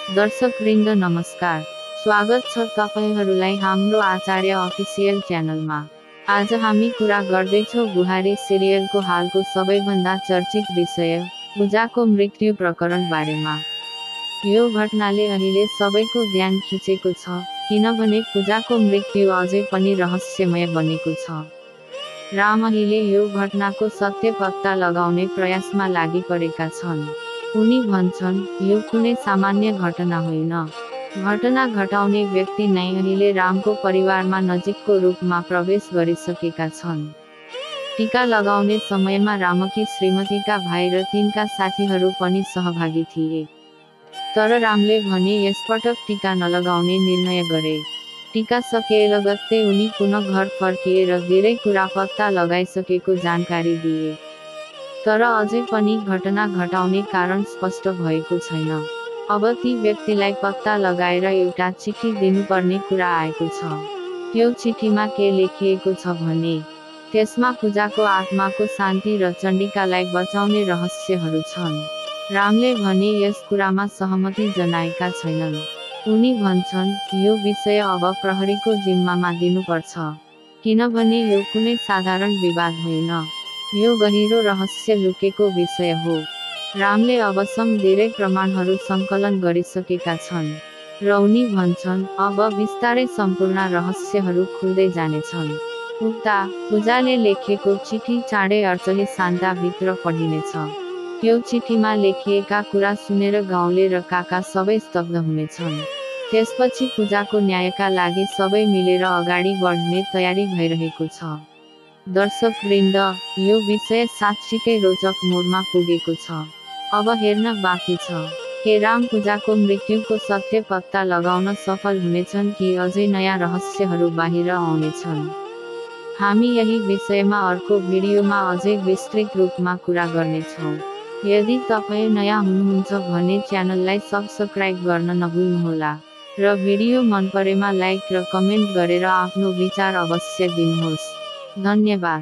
दर्शकवृन्द नमस्कार। स्वागत छ तपाईहरुलाई हाम्रो आचार्य अफिसियल च्यानलमा। आज हामी कुरा गर्दैछौं बुहारी सिरियलको हालको सबैभन्दा चर्चित विषय पूजाको मृत्यु प्रकरण बारेमा। यो घटनाले अहिले सबैको ध्यान खिचेको छ, किनभने पूजाको मृत्यु अझै पनि रहस्यमय बनेको छ। राम अहिले यो घटनाको सत्य पत्ता लगाउने प्रयासमा लागिपरेका छन्। उनी भन्छन्, यो कुनै सामान्य घटना होइन। घटना घटाउने व्यक्ति नै अहिले रामको परिवारमा नजिकको रूपमा प्रवेश गरिसकेका छन्। टीका लगाउने समयमा रामकी श्रीमतीका भाइ र तिनका साथीहरू पनि सहभागी थिए। तर रामले भने यसपटक टीका नलगाउने निर्णय गरे। टीका सकिएलगत्तै उनी पुनः घर फर्किए र धेरै कुरा पत्ता लगाइसकेको जानकारी दिए। तर अझै पनि घटना घटाउने कारण स्पष्ट भएको छैन। अब ती व्यक्तिलाई पत्ता लगाएर एउटा चिठी दिनुपर्ने कुरा आएको छ। त्यो चिठीमा के लेखिएको छ भने त्यसमा पूजाको आत्माको शान्ति र चण्डिकालाई बचाउने रहस्यहरू छन्। रामले भने यस कुरामा सहमति जनाएका छैनन्। उनी भन्छन्, यो विषय अब प्रहरीको जिम्मामा दिनुपर्छ, किनभने यो कुनै साधारण विवाद होइन। यो गहिरो रहस्य लुकेको विषय हो। रामले अबसम्म धेरै प्रमाणहरू सङ्कलन गरिसकेका छन् र उनी भन्छन्, अब बिस्तारै सम्पूर्ण रहस्यहरू खुल्दै जानेछन्। उता पूजाले लेखेको चिठी चाँडै अर्चली शान्ताभित्र पढिनेछ। त्यो चिठीमा लेखिएका कुरा सुनेर गाउँले र काका सबै स्तब्ध हुनेछन्। त्यसपछि पूजाको न्यायका लागि सबै मिलेर अगाडि बढ्ने तयारी भइरहेको छ। दर्शकवृन्द, यो विषय साँच्चीकै रोचक मोडमा पुगेको छ। अब हेर्न बाँकी छ, के राम पूजाको मृत्युको सत्य पत्ता लगाउन सफल हुनेछन् कि अझै नयाँ रहस्यहरू बाहिर आउनेछन्। हामी यही विषयमा अर्को भिडियोमा अझै विस्तृत रूपमा कुरा गर्नेछौँ। यदि तपाईँ नयाँ हुनुहुन्छ भने च्यानललाई सब्स्क्राइब गर्न नभुल्नुहोला र भिडियो मन परेमा लाइक र कमेन्ट गरेर आफ्नो विचार अवश्य दिनुहोस्। धन्यवाद।